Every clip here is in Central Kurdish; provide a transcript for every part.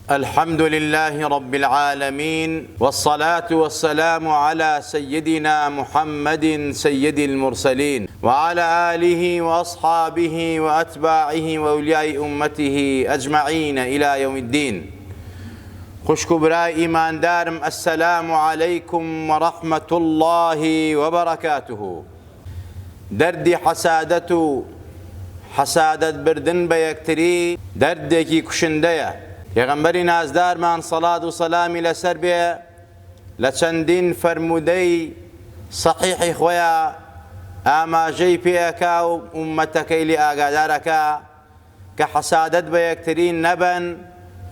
الحمد لله رب العالمین والصلاة والسلام علی سیدنا محمد سید المرسلین وعلی آله وأصحابه وأتباعه وأولیاء امته اجمعین الی یوم الدین. خوشک و برای ئیماندارم السلام علیکم ورحمة اللە وبرکاته. دەردی حەسادەت و حەسادەت بردن بە یەکتری دەردێکی کوشندەیە، پێغەمبەری نازدارمان سەڵات و سەلامی لەسەر بێ لە چەندین فەرموودەی سەحیحی خۆیا ئاماژەی پێ ئەکا و ئوممەتەکەی لێ ئاگادار ئەکا کە حەسادەت بە یەکتری نەبەن،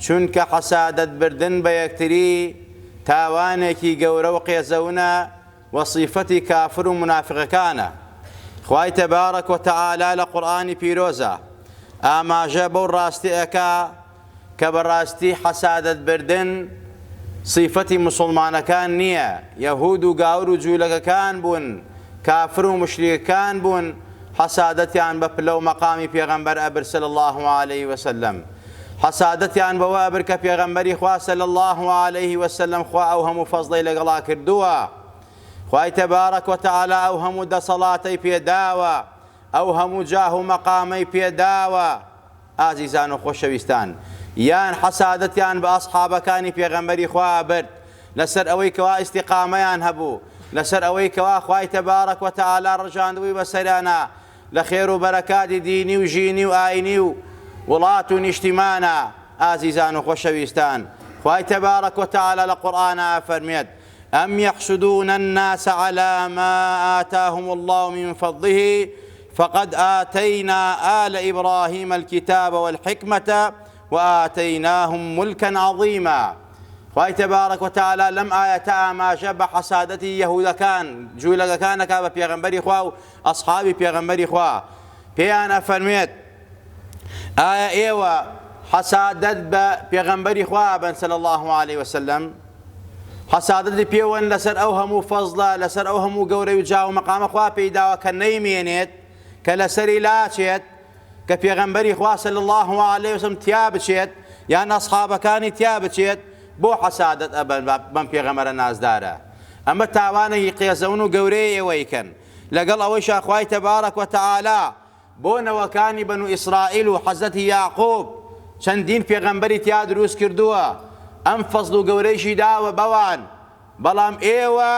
چونکە حەسادەت بردن بە یەکتری تاوانێکی گەورە و قێزەونە، و سیفەتی کافر و مونافیقەکانە، خوای تبارک و تعالی لە قورئانی پیرۆزا ئاماژە بەو ڕاستی ئەکا کە بەڕاستی حەسادەت بردن سیفەتی موسوڵمانەکان نیە، یەهود و گاور و جولەکەکان بوون، کافر و موشریکەکان بوون حەسادەتیان بە پلە و مەقامی پێغەمبەر ئەبرد صلی اللە علیه وسلم. حەسادەتیان بەوە ئەبرد کە پێغەمبەری خوا صلی اللە علیه وسلم خوا ئەو هەموو فەزڵەی لەگەڵا کردووە، خوای تبارک و تعالی ئەو هەموو دەسەڵاتەی پێداوە، ئەو هەموو جاه و مەقامەی پێداوە. ئازیزان و خۆشەویستان یان حەسادەتیان بە ئەسحابەکانی پێغەمبەری خوا ئەبرد لەسەر ئەوەی کەوا ئیستیقامەیان هەبوو، لەسەر ئەوەی کەوا خوای تبارک و تعالی ڕژاندبووی بەسەریانا لە خێر و بەرەکاتی دینی و ژینی و ئاینی و وڵات و نیشتیمانە. ئازیزان و خۆشەویستان خوای تبارک و تعالی لە قورئانا ئەفەرموێت، ئەم یحسدون الناس علی ما آتاهم اللە من فضله فقد آتینا آل ابراهیم الکتاب والحکمة وآتیناهم ملکا عظیما. خوای تبارک و تعالی لەم ئایەتە ئاماژە بە حەسادەتی یەهودەکان جوولەکەکان ئەکا بە پێغەمبەری خوا و ئەسحابی پێغەمبەری خوا پێیان ئەفەرموێت ئایا ئێوە حەسادەت بە پێغەمبەری خوا ئەبەن صلی الله علیه وسلم حەسادەتی پێوەن لەسەر ئەو هەموو فەزڵە لەسەر ئەو هەموو گەورەی و جاو مەقامە خوا پێی داوە کە نەیمێنێت کە لەسەری لاچێت کە پێغەمبەری خوا صلی الله علیه وسلم تیا بچێت یان ئەسحابەکانی تیا بچێت بۆ حەسادەت ئەبەن بەم پێغەمبەرە نازدارە ئەمە تاوانێکی قێزەون و گەورەیە ئێوە ئەیکەن، لەگەڵ ئەوەیشا خوای تبارک و تعالی بۆ نەوەکانی بەنو ئیسرائیل و حەزرەتی یاقوب چەندین پێغەمبەری تیا دروست کردووە، ئەم فەزڵ و گەورەیشی داوە بەوان، بەڵام ئێوە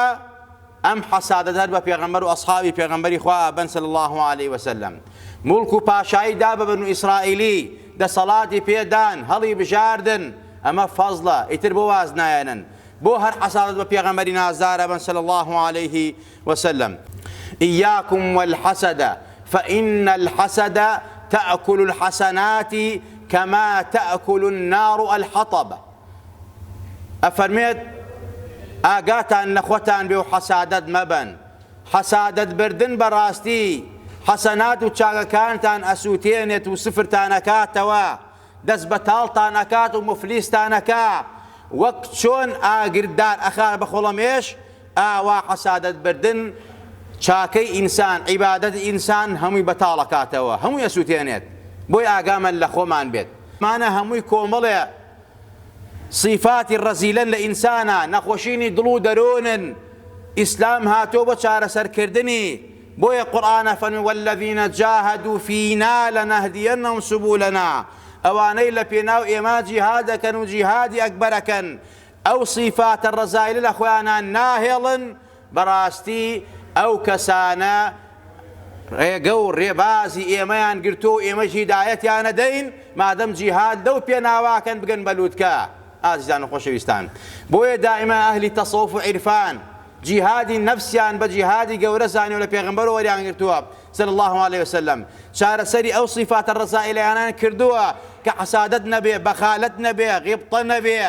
ئەم حەسادەت هەر بە پێغەمبەر و ئەسحابی پێغەمبەری خوا ئەبەن صلی اللە علیە وسلم. موڵک و پاشایی دا بە بەنو ئیسرائیلی، دەسەڵاتی پێ دان، هەڵی بژاردن، ئەمە فەزڵە، ئیتر بۆ واز نایەنن؟ بۆ هەر حەسادەت بە پێغەمبەری نازدار ئەبەن صلی اللە علیه وسلم ایاکم والحسد فان الحسد تأکل الحسنات کما تأکل النار الحطب ئەفەرمێت ئاگاتان لە خۆتان بێ و حەسادەت مەبەن حەسادەت بردن بەڕاستی حەسەنات و چاکەکانتان ئەسووتێنێت و سفرتان ئەکاتەوە دەست بەتاڵتان ئەکات و موفلیستان ئەکا، وەک چۆن ئاگر دار ئەخا بە خۆڵەمێش، ئاوا حەسادەت بردن چاکەی ئینسان، عیبادەتی ئینسان هەمووی بەتاڵ ئەکاتەوە، هەمووی ئەسوتێنێت، بۆیە ئاگامان لە خۆمان بێت. ئەمانە هەمووی کۆمەڵێ سیفاتی ڕەزیلەن لە ئینسانا، نەخۆشینی دڵ و دەروونن، ئیسلام هاتووە بۆ چارەسەرکردنی، بۆیە قورئان ئەفەرموێ والذین جاهدوا فینا لنهدینهم سبلنا ئەوانەی لە پێناو ئێمە جیهاد ئەکەن و جیهادی ئەکبەر ئەکەن ئەو سیفاتە ڕەزایلە لە خۆیانا ناهێڵن بەڕاستی ئەو کەسانە ڕێگە و ڕێبازی ئێمەیان گرتووە و ئێمەش هیدایەتیان ئەدەین مادەم جیهاد لەو پێناواکەن بگەن بە لوتکە ئازیزان و خۆشەویستان بۆیە دائیما ئەهلی تەسەوف و عیرفان جیهادی نەفسیان بە جیهادی گەورە زانیوە لە پێغەمبەرەوە وەریان گرتووە صلی اللە علیە وسلم چارەسەری ئەو سیفاتە ڕەزائیلەیانیان کردووە کە حەسادەت نەبێ بەخالەت نەبێ غیبطە نەبێ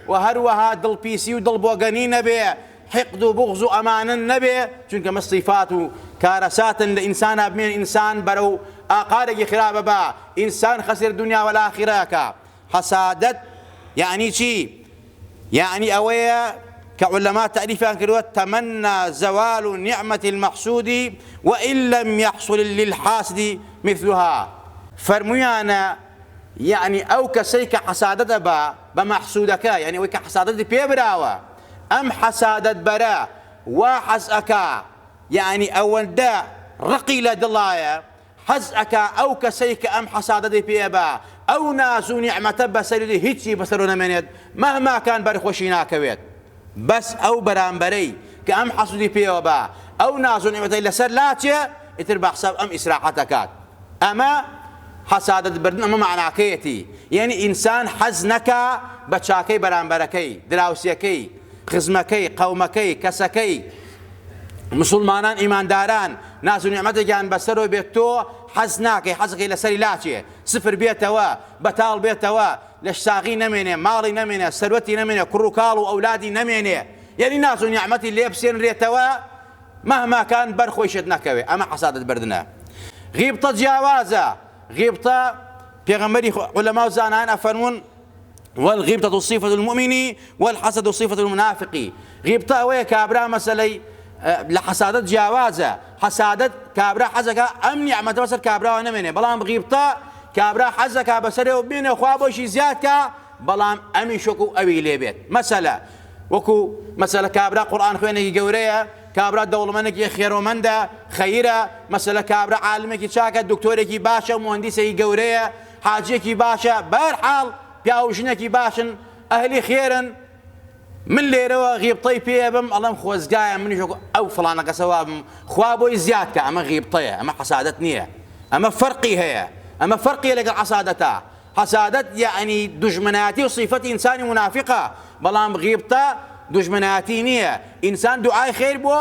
و هەروەها دڵپیسی و دڵبۆگەنی نەبێ حقد و بغض و ئەمانە نەبێ چونکە مە سیفات و کارەساتن لە ئینسانا بمێن ئینسان بەرەو ئاقارێکی خراپە با ئینسان خەسر دنیا وەلئاخیرە ئەکا حەسادەت یەعنی چی؟ یەعنی ئەوەیە کە عولەما تەعریفیان کردووە تمنی زوال نعمة المحسود وإن لم يحصل للحاسد مثلها فەرموویانە. یەعنی ئەو کەسەی کە حەسادەت ئەبا بە مەحسودەکە، یەعنی ئەوەی کە حەسادەتی پێ براوە، ئەم حەسادەت بەرە وا حەز ئەکا، یەعنی ئەوەندە ڕقی لە دڵایە، حەز ئەکا ئەو کەسەی کە ئەم حەسادەتی پێ ئەبا، ئەو ناز و نیعمەتە بەسەری دێ هیچی بەسەرۆ نەمێنێت، مەهما کان بەر خۆشی ناکەوێت. بەس ئەو بەرامبەرەی کە ئەم حەسودی پێوە با، ئەو ناز و نیعمەتەی لەسەر لاچێ، ئیتر بە حساب ئەم ئیسراحەت ئەکات. ئەمە حەسادەت بردن ئەمە مەعناکەیەتی یەنی ئینسان حەز نەکا بە چاکەی بەرامبەرەکەی، دراوسێکەی، خزمەکەی، قەومەکەی، کەسەکەی، مسوڵمانان ئیمانداران ناز و نیعمەتێکیان بەسەرەوە بێت تۆ حەز ناکەی حەزەکەی لەسەری لاچێ سفر بێتەوە بەتاڵ بێتەوە لەشساغی نەمێنێ ماڵی نەمێنێ سەروەتی نەمێنێ کوڕ و کاڵ و ئەولادی نەمێنێ یەنی ناز و نیعمەتی لێ بسێنرێتەوە مهما کان بەر خۆیشت نەکەوێ ئەمە حەسادەت بردنە. غیبطە جیاوازە غیبطە پێغەمبەری عولەما و زانایان ئەفەرموون والغیبطة صفة المؤمن والحسد صفة المنافق غیبطە ئەوەیە کابرا مەسەلەی لە حەسادەت جیاوازە حەسادەت کابرا حەزەکە ئەم نیعمەتە بەسەر کابراوە نەمێنێ بەڵام غیبطە کابرا حەزەکە بەسەرەوە بمێنێ خوا بۆشی زیاد کا بەڵام ئەمیش وەکو ئەوی لێ بێت مەسەلە وەکو مەسەلە کابرا قورئان خوێنێکی گەورەیە کابرا دەوڵەمەنێکی خێرۆمەندە خەیرە مەسەلە کابرا عالمێکی چاکە دکتۆرێکی باشە موهەندیسێکی گەورەیە حاجیەکی باشە بەهەرحاڵ پیاو و ژنێکی باشن ئەهلی خێرن من لێرەوە غیبتەی پێ بم ئەڵێم خۆزگایە منیش وەکو ئەو فڵانە کەسە وابم خوا بۆی زیاد کە ئەمە غیبتەیە ئەمە حەسادەت نییە ئەمە فەرقی هەیە ئەمە فەرقیە لەگەڵ حەسادەتە حەسادەت یەعنی دوژمنایەتی و سیفەتی ئینسانی مونافیقە، بەڵام غیبتە دوژمنایەتی نییە، ئینسان دوعای خێر بۆ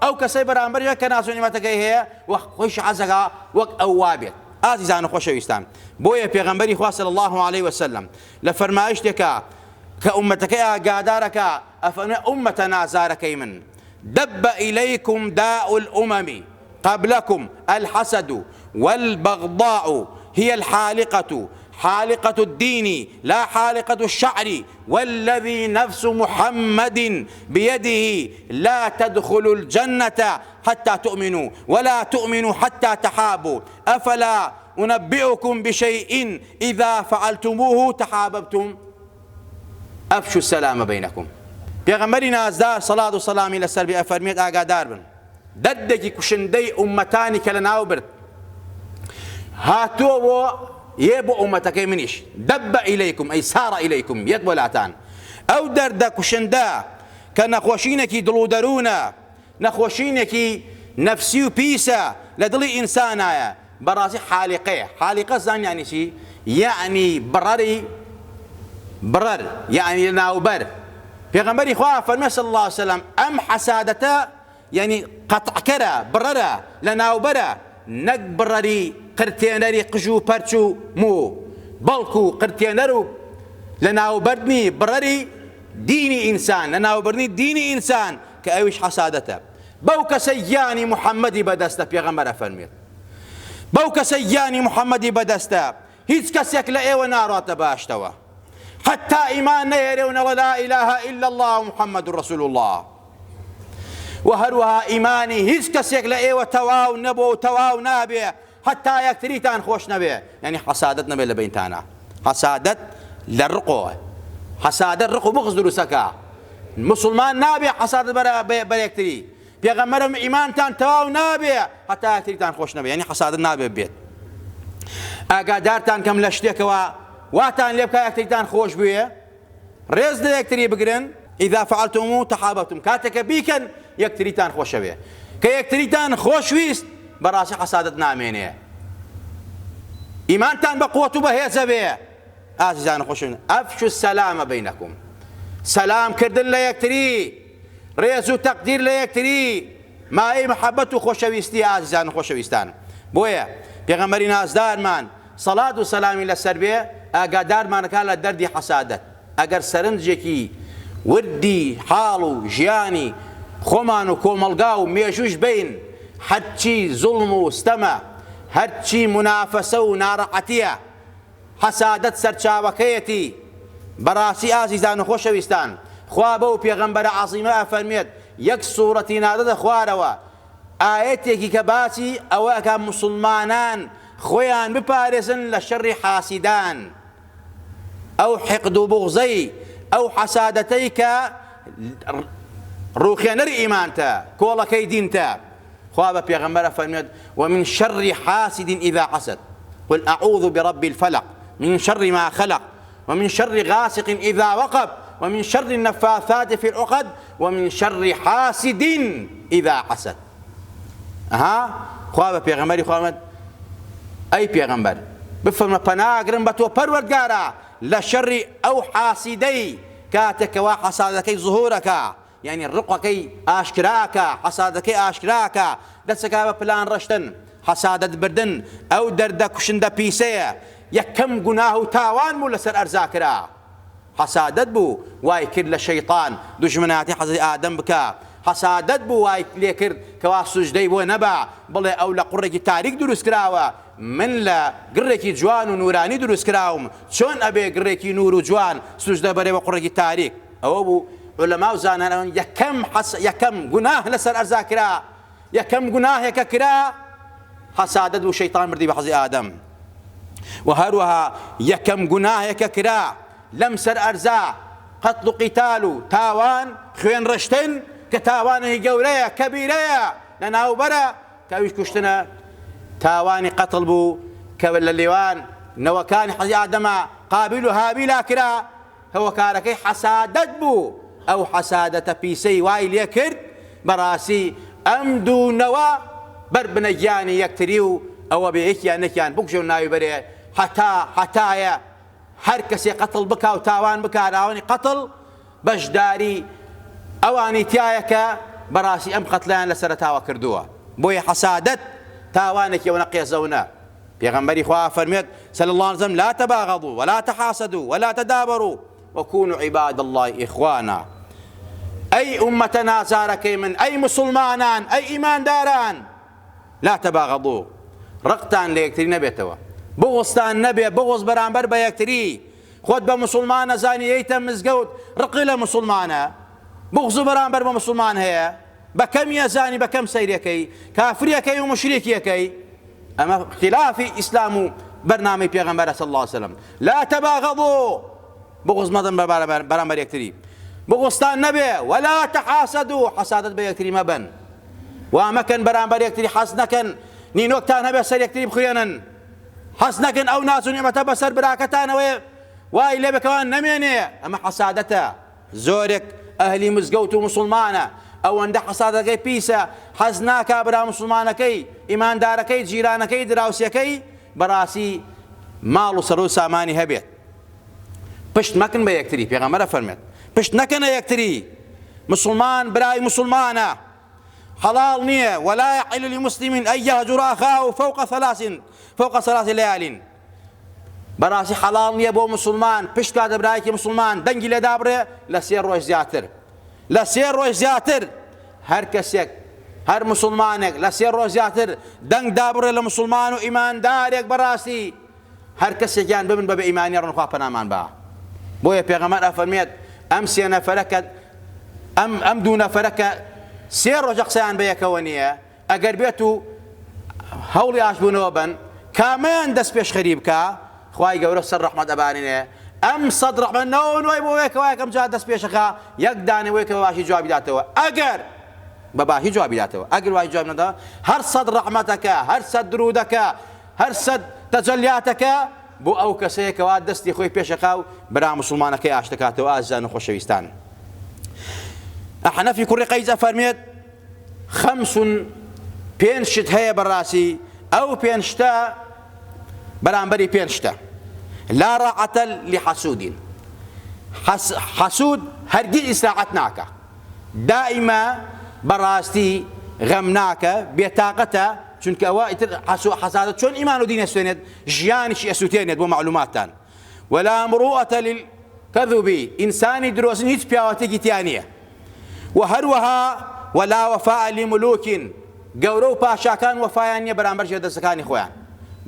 ئەو کەسەی بەرامبەری کە ناز و نیعمەتەکەی هەیە و خۆیشی حەز دەکا وەک ئەو وابێت. ئازیزان و خۆشەویستان بۆیە پێغەمبەری خوا صلی اللە علیە وسلم لە فەرمایشتێکا کە ئوممەتەکەی ئاگادارەکا ئەفەرموێ ئوممەتە نازارەکەی من دب الیکم داء الامم قبلکم الحسد والبغضاء هی الحالقة حالقة الدین لا حالقة الشعر والذی نفس محمد بیده لا تدخلوا الجنة حتی تؤمنوا ولا تؤمنوا حتی تحابوا افلا انبئکم بشیء اذا فعلتموه تحاببتم افشوا السلام بینکم پێغەمبەری نازدار سەڵات و سەلامی لەسەر بێ ئەفەرمێت ئاگادار بن دەردێکی کوشندەی ئوممەتانی کە لەناو برد هاتووە بۆ یێ بۆ ئوممەتەکەی منیش دەبە ئیلەیکم ئەی سارە ئیلەیکم یەت بۆ لاتان ئەو دەردە کوشندە کە نەخۆشینێکی دڵ و دەروونە نەخۆشینێکی نەفسی و پیسە لە دڵی ئینسانایە بەڕاستی حالیقەیە حالیقە زان یعنی چی یعنی بڕەری بڕەر یعنی لەناوبەر پێغەمبەری خوا فەرمێ صلی الله علیه وسلم ئەم حەسادەتە یعنی قەتعکەرە بڕەرە لەناوبەرە نەک بڕەری قرتێنەری قژ و پەرچ و موو بەڵکو قرتێنەر و لەناوبردنی بڕەری دینی ئینسان لەناوبردنی دینی ئینسان کە ئەویش حەسادەتە بەو کەسەی گیانی محەممەدی بەدەستە پێغەمبەر ئەفەرموێت بەو کەسەی گیانی محەممەدی بەدەستە هیچ کەسێک لە ئێوە ناڕاتە باشتەوە حتا ئیمان نەهێرێ و نەڵێ لا إله إلا الله محمد رسول الله و هەروەها ئیمانی هیچ کەسێک لە ئێوە تەواو نەبوو و تەواو نابێ حتا یەکتریتان خۆش نەبێ یعنی حەسادەت نەبێ لە بینتانە حەسادەت لە ڕقەوە حەسادەت ڕق و بغز دروستەکە مسلمان نابێ حەسادەت بەرە یەکتری پێغەمبەرم ئیمانتان تەواو نابێ هەتا یەکتریتان خۆش نەبێ یعنی حەسادەت نابێ بێت ئاگادارتان کەم لە شتێکەوە واتان لێ بکە یەکتریتان خۆش بوێ ڕێز لە یەکتری بگرن اذا فعلتموه تحاببتم کاتێک کە بیکەن یەکتریتان خۆشەوێ کە یەکتریتان خۆشویست بەڕاستی حەسادەت نامێنێ ئیمانتان بە قوت و بەهێزە بێ ئازیزان خۆشن ئەفشو السلام بینکم سەلام کردن لە یەکتری ڕێز و تەقدیر لە یەکتری مایەی محەبەت و خۆشەویستی ئازیزان و خۆشەویستان بۆیە پێغەمبەری نازدارمان سەڵات و سەلامی لەسەر بێ ئاگادارمان ئەکات لە دەردی حەسادەت، ئەگەر سەرنجێکی وردی حاڵ و ژیانی خۆمان و کۆمەڵگا و مێژووش بەین هەرچی زوڵم و ستەمە، هەرچی مونافەسە و ناڕەحەتیە حەسادەت سەرچاوەکەیەتی، بەڕاستی ئازیزان و خۆشەویستان خوا بەو پێغەمبەرە عەزیمە ئەفەرموێت یەک سوڕەتی ناردە خوارەوە ئایەتێکی کە باسی ئەوە ئەکا موسڵمانان خۆیان بپارێزن لە شەڕی حاسیدان. ئەو حقد و بوغزەی، ئەو حەسادەتەی کە ڕووخێنەری ئیمانتە، کۆڵەکەی دینتە. خوا بە پێغەمبەر ئەفەرموێت، ومن شر حاسد اذا حسد قل اعوذ برب الفلق من شر ما خلق ومن شر غاسق اذا وقب ومن شر النفاثات في العقد ومن شر حاسد اذا حسد. ئەها خوا بە پێغەمبەری خوا فەرموێت، ئەی پێغەمبەر بفەرمە پەناگرم بە تۆ پەروەردگارا لە شەڕی ئەو حاسیدەی کاتێک کەوا حەسادەکەی زهورەکا، یانی ڕقەکەی ئاشکرا ئەکا، حەسادەکەی ئاشکرا ئەکا، دەست ئەکا بە پلان ڕشتن، حەسادەت بردن، ئەو دەردە کوشندە پیسەیە، یەکەم گوناه و تاوان بوو لەسەر ئەرزا کرا، حەسادەت بوو وای کرد لە شەیتان دوژمنایەتی حەزرەتی ئادەم بکا، حەسادەت بوو وای لێ کرد کەوا سوجدەی بۆ نەبا، بڵێ ئەو لە قوڕێکی تاریک دروست کراوە، من لە گڕێکی جوان و نورانی دروست کراوم، چۆن ئەبێ گڕێکی نور و جوان سوجدە بەرێ بە قوڕێکی تاریک؟ ئەوە بوو عولەما و زانایان ئەڵێن یەکەم حەس یەکەم گوناه لەسەر ئەرزا کرا، یەکەم گوناهێک کە کرا حەسادەت بوو شەیتان بردی بە حەزی ئادەم. و هەروەها یەکەم گوناهێک کە کرا لەم سەر ئەرزا قەتڵ و قیتال و تاوان خوێن ڕشتن کە تاوانێکی گەورەیە کەبیرەیە لەناوبەرە کە ئەویش کوشتنە تاوانی قەتڵ بوو کە لە لێوان نەوەکانی حەزی ئادەمە قابیل و هابیلا کرا هۆکارەکەی حەسادەت بوو، ئەو حەسادەتە پیسەی وای لێکرد بەڕاستی ئەم دوو نەوە بەر بنە گیانی یەکتری و ئەوە بێ یەکیان یەکیان بکوژێ و ناوی بەرێ هەتا هەتایە هەر کەسێ قەتڵ بکا و تاوان بکا تاوانی قەتڵ بەشداری ئەوانی تیایە کە بەڕاستی ئەم قەتڵەیان لە سەرەتاوە کردووە بۆیە حەسادەت تاوانێکی ئەوەنە قێزەونە. پێغەمبەری خوا ئەفەرموێت، صلی اللە علیە وسلم، لا تباغضوا ولا تحاسدوا ولا تدابروا وكونوا عباد اللە اخوانا. ئەی ئوممەتە ناچارەکەی من، ئەی موسڵمانان، ئەی ئیمانداران، لا تباغضوا، ڕقتان لە یەکتری نەبێتەوە، بوغزتان نەبێ، بوغز بەرامبەر بە یەکتری، خۆت بە موسڵمان ئەزانی یەیتە مزگەوت ڕقی لە موسڵمانە، بوغز بەرامبەر بە موسڵمان هەیە، بە کەمی ئەزانی بە کەم سەیرەکەی کافریەکەی و مشریکیەکەی ئەمە خلافی ئیسلام و بەرنامەی پێغەمبەرە صلی الله علیه وسلم لا تباغضوا بغض مەدەن بەرامبەر یەکتری بغضتان نەبێ ولا تحاسدوا حەسادەت بە یەکتری مەبەن وا مەکەن بەرامبەر یەکتری حەز نەکەن نینۆکتان هەبێ سەر یەکتری بخوێنن حەز نەکەن ئەو ناز و نیعمەتە بەسەر براکەتانەوەیە وای لێ بکەوان نەمێنێ ئەمە حەسادەتە زۆرێک ئەهلی مزگەوت و موسڵمانە ئەوەندە حەسادەکەی پیسە حەز ناکا برا موسڵمانەکەی ئیماندارەکەی جیرانەکەی دراوسێکەی بەڕاستی ماڵ و سەرو سامانی هەبێت پشت مەکن بە یەکتری پێغەمبەر ئەفەرمێت پشت نەکەنە یەکتری مسوڵمان برای مسوڵمانە حەڵاڵ نییە ولا يحل لمسلم أن يهجر أخاه فوق ثلاث فوق ثلاث ليال بەڕاستی حەڵاڵ نییە بۆ موسڵمان پشت بکاتە برایەکی موسڵمان دەنگی لێ دابڕێ لە سێ ڕۆژ زیاتر لە سێ ڕۆژ زیاتر هەر کەسێک هەر موسڵمانێک لە سێ ڕۆژ زیاتر دەنگ دابڕێ لە موسڵمان و ئیماندارێک بەڕاستی هەر کەسێکیان ببن بە بێ ئیمانی ڕن خوا پەنامان با بۆیە پێغەمبەر ئەفەرمێت ئەم سێ نەفەرە کە ئەم ئەم دوو نەفەرە کە سێ ڕۆژە قسەیان بە یەکەوە نییە ئەگەر بێت و هەوڵی ئاشتبوونەوە بەن کامەیان دەست پێشخەری بکا خوای گەورە سەد ڕەحمەت ئەبارێنێ ئەم سەد ڕەحمەت نەوە نۆی بۆ یەکەوە یەکەم جار دەست پێشەکا یەک دانێ بۆ یەکە بە باشی جوابی داتەوە ئەگەر بە باشی جوابی داتەوە ئەگەر وای جواب نەدا هەر سەد ڕەحمەتەکە هەر سەد درودەکە هەر سەد تەجەلیاتەکە بۆ ئەو کەسەیە کەوا دەستی خۆی پێشەکا و برا موسڵمانەکەی ئاشتەکاتەوە ئازیزان و خۆشەویستان ئەحنەفی کوڕی قەیس ئەفەرمێت خمس پێنج شت هەیە بەڕاستی ئەو پێنج شتە بەرامبەری پێنج شتە لا ڕاعەتە لحەسودین حەسود هەرگیز ئیسراعەت ناکا دائیمە بەڕاستی غەمناکە بێتاقەتە چونکە ئەوە ئیتر حەسادە چۆن ئیمان و دین ئەسوێنێت ژیانیشی ئەسووتێنێت بۆ مەعلوماتتان ولا مروءة للكذوب ئینسانی درۆزن هیچ پیاوەتێکی تیا نییە و هەروەها ولا وفاء لملوک گەورە و پاشاکان وەفایان نییە بەرامبەر ژێردەستەکانی خۆیان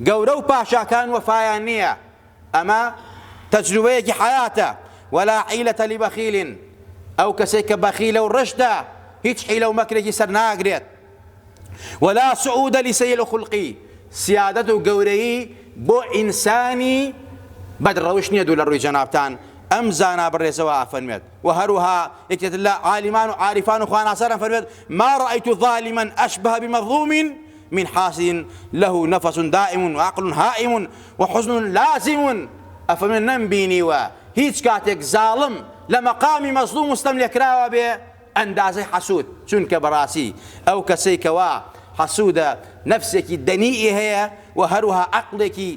گەورە و پاشاکان وەفایان نییە ئەمە تەجروبەیەکی حەیاتە ولا حیلة لبخیل ئەو کەسێک کە بەخیلە و ڕشتە هیچ حیلە و مەکرێکی سەر ناگرێت ولا سعود لسیء الخلق سیادەت و گەورەیی بۆ ئینسانی. بەد ڕەوشت نیە دوور لە ڕووی جەنابتان ئەم زانا بەڕێزەوە ئافەرموێت وە هەروەها یەکێ تر لە عالیمان و عاریفان و خواناسان ئەفەرموێت ما رأیت ظالما اشبه بمظلوم من حاسد له نفس دائم وعقل هائم وحزن لازم ئەفەرموێت نەمبینیوە هیچ کاتێک زاڵم لە مەقامی مەزڵوم و ستەم لێکراوە بێ ئەندازەی حەسود چونکە بەڕاستی ئەو کەسەی کەوا حەسودە نەفسێکی دەنیئی هەیە و هەروەها عەقڵێکی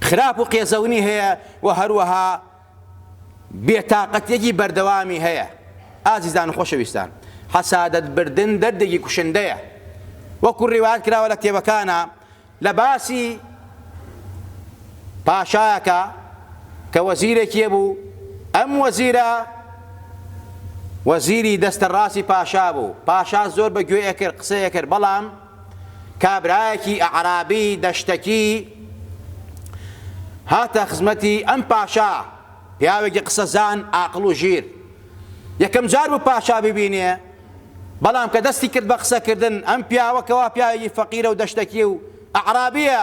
خراپ و قێزەونی هەیە و هەروەها بێتاقەتیەکی بەردەوامی هەیە. ئازیزان و خۆشەویستان حەسادەت بردن دەردێکی کوشندەیە وەکو ڕیوایەت کراوە لە کتێبەکانا لە باسی پاشایەکە کە وەزیرێکی هەبوو ئەم وەزیرە وەزیری دەستە ڕاستی پاشا بوو پاشا زۆر بە گوێ ئەکرد قسەی ئەکرد بەڵام کابرایەکی ئەعرابی دەشتەکی هاتە خزمەتی ئەم پاشا پیاوێکی قسەزان ئاقڵ و ژیر یەکەم جار بوو پاشا ببینێ بەڵام کە دەستی کرد بە قسەکردن ئەم پیاوە کەوا پیاوێکی فەقیرە و دەشتەکی و ئەعرابیە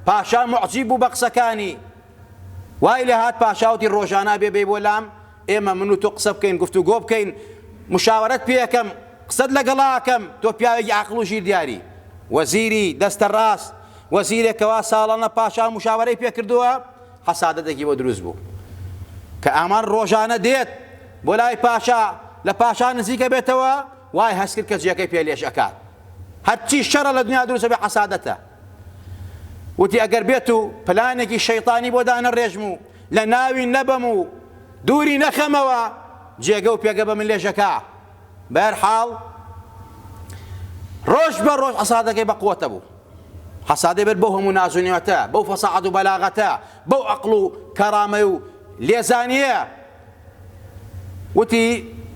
پاشا موعجیب بوو بە قسەکانی وای لێ هات پاشا وتی ڕۆژانە ئەبێ بێی بۆ لام ئێمە من و تۆ قسە بکەین گفتوگۆ بکەین مشاوەرەت پێ ئەکەم قسەت لەگەڵا ئەکەم تۆ پیاوێکی عاقڵ و ژیر دیاری وەزیری دەستە ڕاست وەزیرێک کەوا ساڵانە پاشا مشاوەرەی پێ کردووە حەسادەتێکی بۆ دروست بوو کە ئامان ڕۆژانە دێت بۆ لای پاشا لە پاشا نزیکە بێتەوە وای هەست کرد کە جێگەی پێ لێژ ئەکات هەرچی شەڕە لە دنیا دروستە بێ حەسادەتە وتی ئەگەر بێت و پلانێکی شەیتانی بۆ دانەڕێژم و لە ناوی نەبەم و دووری نەخەمەوە جێگە و پێگە بە من لێژەکا بەرحاڵ ڕۆژ بە ڕۆژ حەسادەکەی بە قوتە بوو حەسادەی بەر بەو هەموو ناز و نیعمەتە بەو فەساحەت و بەلاغەتە بەو ئەقڵ و کەرامەی و لێزانیە وتی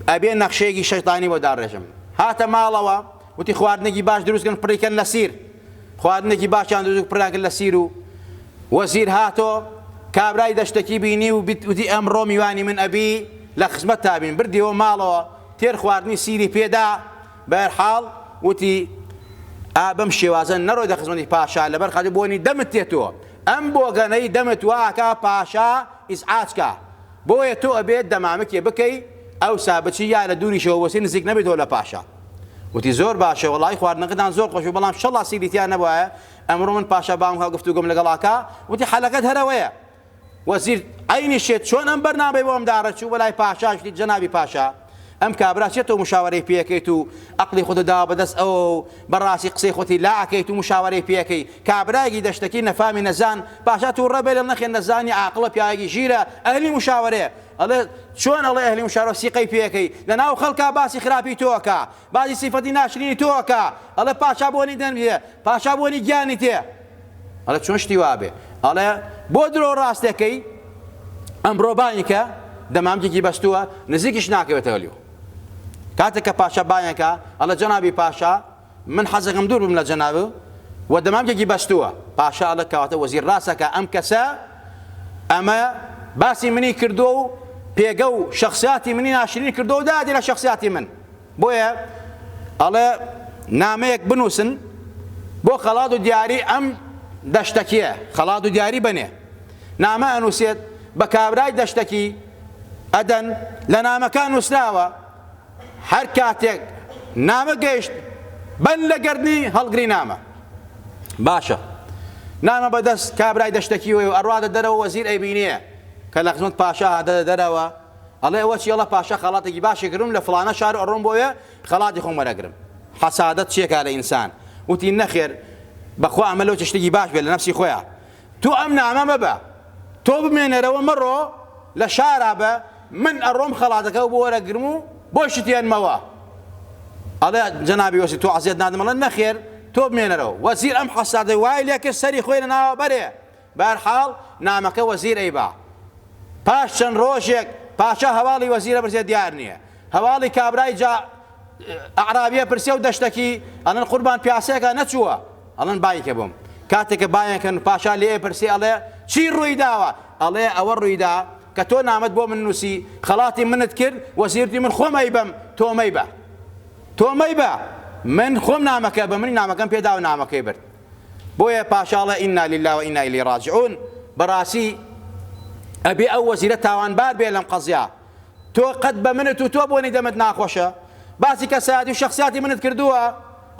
ئەبێ نەخشەیەکی شەیتانی بۆ داڕێژم هاتە ماڵەوە وتی خواردنێکی باش دروستکەن پڕیکەن لە سیر خواردنێکی باشیان دروست پڕیان کرد لە سیر و وەزیر هاتۆ کابرای دەشتەکی بینی و وتی ئەمڕۆ میوانی من ئەبی لە خزمەت تابین بردیەوە ماڵەوە تێر خواردنی سیری پێدا بەرحاڵ وتی ئا بەم شێوازە نەڕۆی دە خزمەتی پاشا لەبەر خاطر بۆنی دەمت تێتۆ ئەم بۆگەنەی دەمت واکا پاشا ئیزعاج کا بۆیە تۆ ئەبێت دەمامکێ بکەی ئەوسا بچی یا لە دووریشەوە بۆسی نزیک نەبیتەوە لە پاشا وتی زۆر باشە وەڵی خواردنەکەتان زۆر خۆش بوو بەڵام شەڵا سیری تیا نەبوایە ئەمڕۆ من پاشا بام کا گفتوگۆم لەگەڵاکا وتی حەلەکەت هەرەوەیە وەزیر عەینی شێت چۆن ئەم بەرنامەی بۆم داڕێت چوو بەلای پاشا وتی جەنابی پاشا ئەم کابرا چیە تۆ مشاوەرەی پێکەیت و ئەقڵی خۆتت داوە بەدەست ئەوە و بەڕاستی قسەی خۆتی لا ئەکەیت و مشاوەرەی پێکەی کابرایەکی دەشتەکی نەفامی نەزان پاشا تووڕە بێ لێڵ نەخێن نەزانی عاقڵە پیاوێکی ژیرە ئەهلی مشاوەرەیە ئەڵێ چۆن ئەڵێ ئەهلی مشاوەرە سیقەی پێکەی لەناو خەڵکا باسی خراپی تۆ ئەکا باسی سیفەتی ناشرینی تۆ ئەکا ئەڵێ پاشا بۆنی دەم تێ پاشا بۆنی گیانی تێ ئەڵێ چۆن شتی وابێ ئەڵێ بۆ درۆ ڕاستەکەی ئەمڕۆ بانیکە دەمامکێکی بەستووە نزیکیش ناکەوێتەوە لیو کاتێک کە پاشا بانەکە ئەڵێ جەنابی پاشا من حەزەکەم دوور بم لە جەناب و دەمامکێکی بەستووە پاشا ئەڵێ کەواتە وەزیر ڕاستەکە ئەم کەسە ئەمە باسی منی کردووە و پێگە و شخصیاتی منی ناشرین کردووە و دادی لە شخصیاتی من بۆیە ئەڵێ نامەیەک بنووسن بۆ خەڵات و دیاری ئەم دەشتەکیە خەڵات و دیاری بەنێ نامە ئەنووسێت بە کابرای دەشتەکی ئەدەن لە نامەکان نووسراوە هەر کاتێک نامە گەیشت بەن لە گەردنی هەڵگری نامە باشە نامە بەدەست کابرای دەشتەکیەوە و ئەڕواتە دەرەوە وەزیر ئەیبینێ کە لە خزمەت پاشا هاتە دەرەوە ئەڵێ ئەوە چی ئەڵێ پاشا خەڵاتێکی باشی کردم لە فڵانە شار ئەڕۆم بۆیە خەڵاتی خۆم وەرەگرم حەسادەت چێکا لە ئینسان وتی نەخێر بەخوا ئەمە لەو شتێکی باش بێت لە نەفسی خۆیان تۆ ئەم نامە مەبە تۆ بمێنەرەوە مەڕۆ لە شارا بە من ئەڕۆم خەڵاتەکە بۆ وەرەگرم و بۆ شتێنمەوە ئەڵێ جەنابی وەزیر تۆ عەزیەت نادەم ئەڵێ نەخێر تۆ بمێنەرەوە وەزیر ئەم حەسادەی وای لێکرد سەری خۆی لە ناوە بەرێ بەهەرحاڵ نامەکە وەزیر ئەیبا. پاش چەند ڕۆژێک پاشا هەواڵی وەزیرە پرسێ دیار نییە. هەواڵی کابرای جا ئەعرابیە پرسێ و دەشتەکی ئەڵێن قوربان پیاسەیەکە نەچووە. ئەڵێن بایکە بۆم. کاتێک کە بایەکەن پاشا لێ پرسێ ئەڵێ چی ڕووی داوە؟ ئەڵێ ئەوە ڕووی دا کە تۆ نامەت بۆ من نووسی خەڵاتی منت کرد وەزیر وتی من خۆم ئەیبەم تۆ مەیبە. تۆ مەیبە من خۆم نامەکە بە منی نامەکەم پێدا و نامەکەی برد. بۆیە پاشا ئەڵێ انا للە و انا الیه راجعون بەڕاستی ئەبێ ئەو وەزیرە تاوانبار بێ لەم قەزیا. تۆ قەت بە منت و تۆ بۆنی دەمت ناخۆشە؟ باسی کەسایەتی و شەخسیاتی منت کردووە؟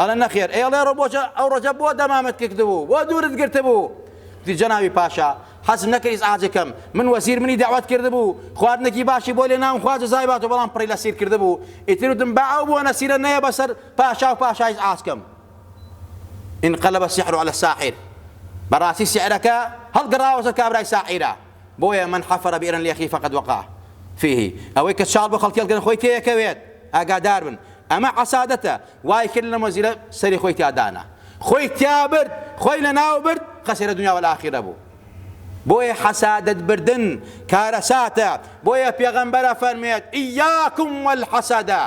ئەڵێ نەخێر. ئەی ئەڵێ ڕۆ ئەو ڕۆژە بۆ دەمامت کردبوو؟ بۆ دوورت گرتبوو؟ گوتی جەنابی پاشا حەزم نەکرد ئیزعاجت کەم، من وەزیر منی دەعوەت کردبوو، خواردنێکی باشی بۆ لێنام خوا جەزای باتەوە بەڵام پڕی لە سیر کردبوو، ئیتر وتم با ئەو بۆنە سیرە نەیە بەسەر پاشا و پاشا ئیزعاج کەم. انقلب السحر علی الساحر بەڕاستی سیحرەکە هەڵگەڕاوە سەر کابرای ساحیرە. بۆیە من حفر بئرا لأخيه فقد وقع فيه ئەوەی کە چاڵ بۆ خەڵکی هەڵگرن خۆی تێیەکەوێت ئاگادار بن ئەمە عەسادەتە وای کرد لەم وەزیرە سەری خۆی تیا دانا خۆی تیا برد خۆی لەناو برد خەسێرە دنیا والآخرە بوو بۆیە حەسادەت بردن کارەساتە بۆیە پێغەمبەرە فەرمێت ئیاکم والحەسەدە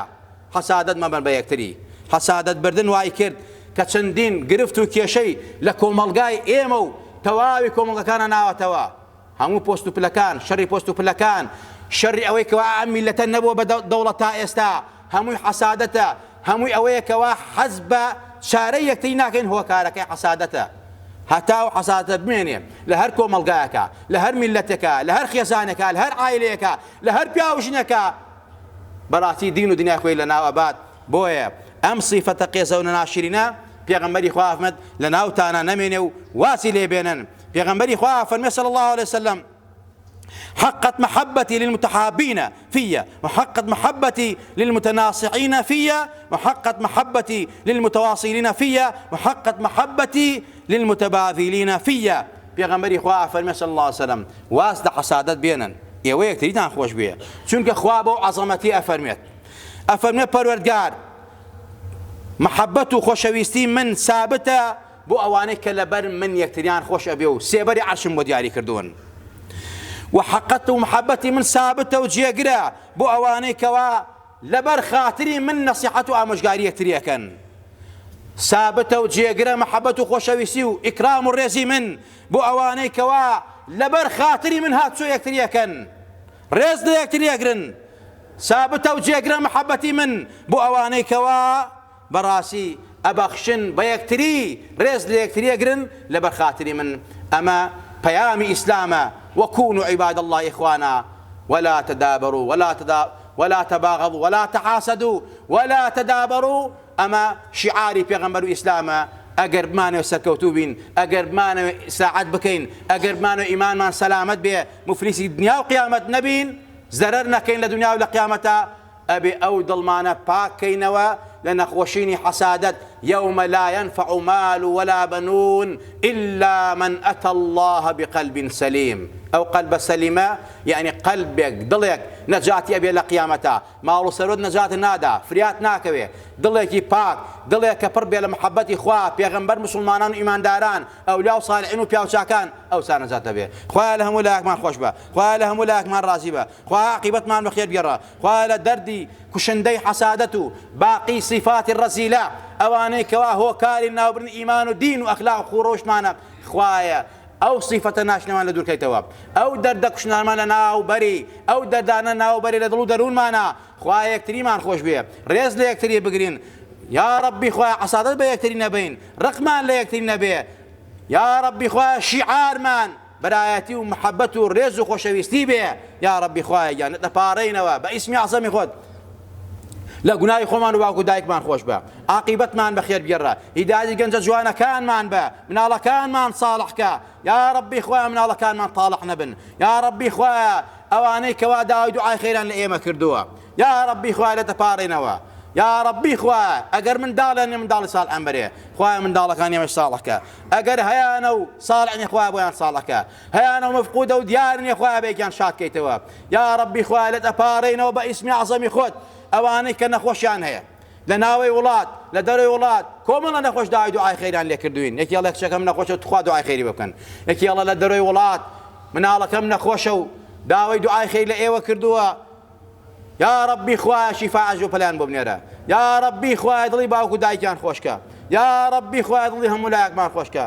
حەسادەت مەبەن بە یەکتری حەسادەت بردن وای کرد کە چەندین گرفت و کێشەی لە کۆمەڵگای ئێمە و تەواوی کۆمەڵگەکانە ناوەتەوە هەموو پۆست و پلەکان شەڕی پۆست و پلەکان شەڕی ئەوەی کەوا ئەم میللەتە نەبووە بە دەوڵەت تا ئێستا هەمووی حەسادەتە هەمووی ئەوەیە کەوا حەز بە چارەی یەکتری ناکەین هۆکارەکەی حەسادەتە هەتا و حەسادەتە بمێنێ لە هەر کۆمەڵگایەکە لە هەر میللەتێکە لە هەر خێزانێکە لە هەر عایلەیەکە لە هەر پیاو ژنێکە بەڕاستی دین و دنیای خۆی لەناو ئەبات بۆیە ئەم سیفەتە قێزەونە ناشرینە پێغەمبەری خوا ئەفەرمێت لەناوتانا نەمێنێ و وازی لێ بێنن پێغەمبەری خوا ئەفەرمێ صلی الله علیه وسلم حقت محبتي للمتحابين في وحقت محبتي للمتناصحين في وحقت محبتي للمتواصلين في وحقت محبتي للمتباذلين في پێغەمبەری خوا ئەفەرمێ صلی الله علیه وسلم واز لە حەسادەت بێنن ئێوە یەکتریتان خۆش بوێ چونکە خوا بەو عەزەمەتی ئەفەرمێت ئەفەرمێ پەروەردگار محەبەت و خۆشەویستی من سابتە بۆ ئەوانەی کە لەبەر من یەکتریان خۆش ئەبێ و سێبەری عەرشم بۆ دیاری کردوون و حەقەت و محەبەتی من سابتە و جێگرە بۆ ئەوانەی کەوا لەبەر خاتری من نەسیحەت و ئامۆژگاری یەکتری ئەکەن سابتە و جێگرە محەبەت و خۆشەویستی و ئیکرام و ڕێزی من بۆ ئەوانەی کەوا لەبەر خاتری من هاتوچۆ یەکتری ئەکەن ڕێز لە یەکتری ئەگرن سابتە و جێگرە محەبەتی من بۆ ئەوانەی کەوا بەڕاستی ئەبەخشن بە یەکتری ڕێز لە یەکتری ئەگرن لەبەر خاتری من ئەمە پەیامی ئیسلامە وكونوا عباد الله إخوانا ولا تدابروا ولا تدا ولا تباغضوا ولا تحاسدوا ولا تدابروا ئەمە شیعاری پێغەمبەر و ئیسلامە ئەگەر بمانەوێ سەرکەوتوو بین ئەگەر بمانەوێ ئیسراحەت بکەین ئەگەر بمانەوێ ئیمانمان سەلامەت بێ موفلیسی دنیا و قیامەت نەبین زەرەر نەکەین لە دنیا و لە قیامەتا ئەبێ ئەو دڵمانە پاک کەینەوە لە نەخۆشینی حەسادەت یوم لا ينفع مال ولا بنون إلا من أتى الله بقلب سليم ئەو قەلبە سەلیمە یعنی قەلبێک دڵێک نەجاتی ئەبێ لە قیامەتا ماڵ و سەروەت نەجاتت نادا، فریات ناکەوێ، دڵێکی پاک، دڵێک کە پڕ بێ لە محەبەتی خوا، پێغەمبەر، موسڵمانان و ئیمانداران، ئەولیا و ساڵحین و پیاوچاکان، ئەوسا نەجات دەبێ. خوایە لە هەموو لایەکمان خۆش بە، خوایە لە هەموو لایەکمان ڕازی بە، خوایە عاقیبەتمان بە خێر بگێڕە، خوایە لە دەردی کوشندەی حەسادەت و باقی سیفاتی ڕەزیلە، ئەوانەی کەوا هۆکاری لەناوبردنی ئیمان و دین و ئەخلاق و خوو ڕەوشتمانە، خوایە ئەو سیفەتە ناشرینەمان لە دوورکەیتەوە ئەو دەردە کوشندانەمان لە ناو بەری ئەو دەردانە ناو بەری لە دڵ و دەروونمانا خوایە یەکتریمان خۆش بوێ ڕێز لە یەکتری بگرین یا ڕەبی خوایە حەسادەت بە یەکتری نەبەین ڕقمان لە یەکتری نەبێ یا ڕەبی خوایە شیعارمان برایەتی و محەبەت و ڕێز و خۆشەویستی بێ یا ڕەبی خوایە گیان دەپارێینەوە بە ئیسمی عەزەمی خۆت لە گوناهی خۆمان و باوک و دایکمان خۆش بە عاقیبەتمان بەخێر بگێڕە هیدایەتی گەنجە جوانەکانمان بە مناڵەکانمان ساڵح کە یا ڕەبی خوایە مناڵەکانمان تاڵح نەبن یا ڕەبی خوایە ئەوانەی کەوا داوای دوعای خێران لە ئێمە کردووە یا ڕەبی خوایە لێتە پاڕێنەوە یا ڕەبی خوایە ئەگەر منداڵیان نیە منداڵی ساڵحیان بەرێ خوایە منداڵەکانی ئێمەش ساڵح کە ئەگەر هەیانە و ساڵح نیە خوایە بۆیان ساڵح کە هەیانە و مفقودە و دیار نیە خوایە بەیەکیان شاد کەیتەوە یا ڕەبی خوایە لێت ئەپاڕێینەوە بە ئیسمی عەزەمی خۆت ئەوانەی کە نەخۆشیان هەیە لە ناوەی وڵات لە دەرەوەی وڵات کۆمەڵە نەخۆش داوای دوعای خێریان لێ کردوین یەکی ئەڵێ کچەکەم نەخۆشە تخوا دوعای خێری بۆ بکەن یەکی ئەڵێ لە دەرەوەی وڵات مناڵەکەم نەخۆشە و داوای دوعای خێری لە ئێوە کردووە یا ڕەبی خوایە شیفا عەجل و پەلیان بۆ بنێرە یا ڕەبی خوایە دڵی باوک و دایکیان خۆشکە یا ڕەبی خوایە دڵی هەموو لایەکمان خۆشکە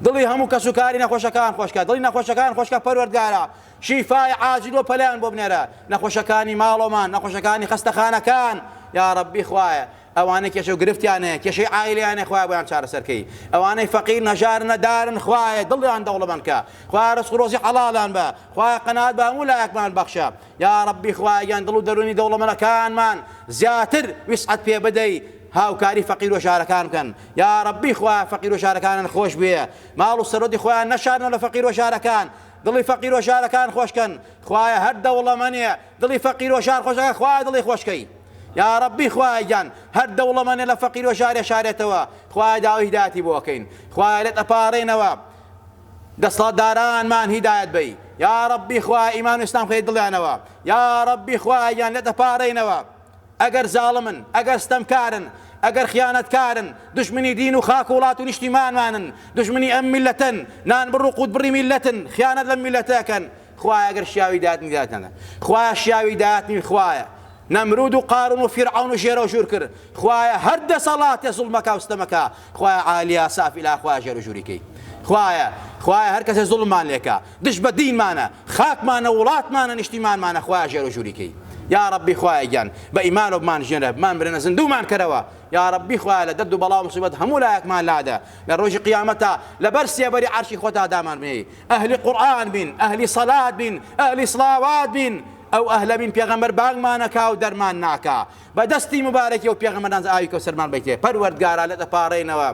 دڵی هەموو کەس و کاری نەخۆشەکان خۆشکە دڵی نەخۆشەکان خۆشکە پەروەردگارە شیفای عاجل و پەلیان بۆ بنێرە نەخۆشەکانی ماڵۆمان نەخۆشەکانی خەستەخانەکان یا ڕەبی خوایە. ئەوانەی کێشە و گرفتیان هەیە، کێشەی عایلەیان هەیە خوایە بۆیان چارەسەر کەی. ئەوانەی فەقیر نەژار نەدارن خوایە دڵیان دەوڵەمەند کە. خوایە ڕزق و ڕۆزی حەڵاڵیان بە. خوایە قەناعەت بە هەموو لایەکمان بەخشە. یاڕەبی خوایە گیان دڵ و دەروونی دەوڵەمەنەکانمان زیاتر ویسعەت پێ بدەی هاوکاری فەقیر و هەژارەکان بکەن. یاڕەبی خوایە فەقیر و هەژارەکانیان خۆش بوێ. ماڵ و سەروەتی خۆیان نەشارنەوە لە فەقیر و هەژارەکان. دڵی فەقیر و هەژارەکان خۆش کەن. خوایە هەر دەوڵەمەنێ دڵی فەقیر و هەژار خۆش ئەکا خوایە دڵی خۆش کەی. یاڕەبی خوایە گیان هەر دەوڵەمەنێ لە فەقیر و هەژارێ شارێتەوە خوایە داوای هیدایەتی بۆ ئەکەین خوایە لێت ئەپاڕێینەوە دەسەڵاتدارانمان هیدایەت بەی یاڕەبی خوایە ئیمان و ئیسلام خەیە دڵیانەوە یاڕەبی خوایە گیان لێت ئەپاڕێینەوە ئەگەر زاڵمن ئەگەر ستەمکارن ئەگەر خیانەتکارن دژمنی دین و خاک و وڵات و نیشتیمانمانن دژمنی ئەم میلەتەن نانبڕ و قوتبڕی میلەتن خیانەت لەم میلەتە ئەکەن خوایە گەر شیاوی دایەت نین دایەت نەدەن خوایە شیاوی دایەت نین خوایە نەمرود و قارون و فیرعەون و ژێرەو ژوور کرد خوایە هەر دەسەڵاتێ زوڵمەکا و ستەمەکا خوایە عالیا سافیلا خوایە ژێر و ژووری کەی خوایە خوایە هەر کەسێ زوڵممان لێکا دژ بە دینمانە خاکمانە وڵاتمانە نیشتیمانمانە خوایە ژێر و ژووری کەی یا ربی خوایە گیان بە ئیمان و بمان ژێنە بمان برێنە زیندوومان کەرەوە یا ربی خوایە لە دەرد و بەڵا و مصیبەت هەموو لایەکمان لادە لە ڕۆژی قیامەتا لەبەر سێبەری عەرشی خۆتا دامان بنێی ئەهلی قورئان بین ئەهلی سەلات بین ئەهلی سڵاوات بین ئەو ئەهلە بین پێغەمبەر بانگمان ئەکا و دەرمان ناکا بە دەستی موبارەکی ئەو پێغەمبەران ئاوی کەوسەرمان بەیتێ پەروەردگارا لێت ئەپاڕێینەوە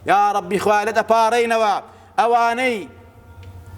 یا ڕەبی خوایە لێت ئەپاڕێینەوە ئەوانەی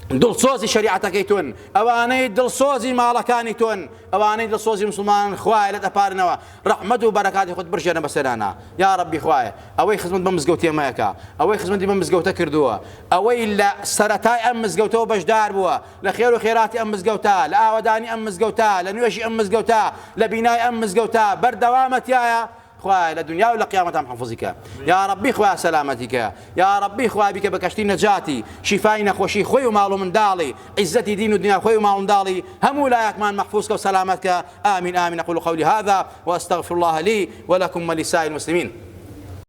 دڵسۆزی شەریعەتەکەی تۆن ئەوانەی دڵسۆزی ماڵەکانی تۆن ئەوانەی دڵسۆزی مسلمانن خوایە لێت ئەپارنەوە ڕەحمەت و بەرەکاتی خۆت بڕژێنە بەسەرانا یا ڕەبی خوایە ئەوەی خزمەت بەم مزگەوتیە مەکە ئەوەی خزمەتی بەم مزگەوتە کردووە ئەوەی لە سەرەتای ئەم مزگەوتەوە بەشدار بووە لە خێر و خێراتی ئەم مزگەوتە لە ئاوەدانی ئەم مزگەوتە لە نوێژی ئەم مزگەوتە لە بینای ئەم مزگەوتە بەردەوامە تیایە خوایە لە دنیا و لە قیامەتا محفوظی کە یا ربی خوایە سەلامەتی کە یا ربی خوایە بیکە بە کەشتی نەجاتی شیفای نەخۆشی خۆی و ماڵ و منداڵی عیزەتی دین و دنیا خۆی و ماڵ و منداڵی هەموو لایەکمان مەحفوظ کە و سەلامەت کە آمین آمین أقول قولي هذا وأستغفر الله لي ولكم ولسائر المسلمين.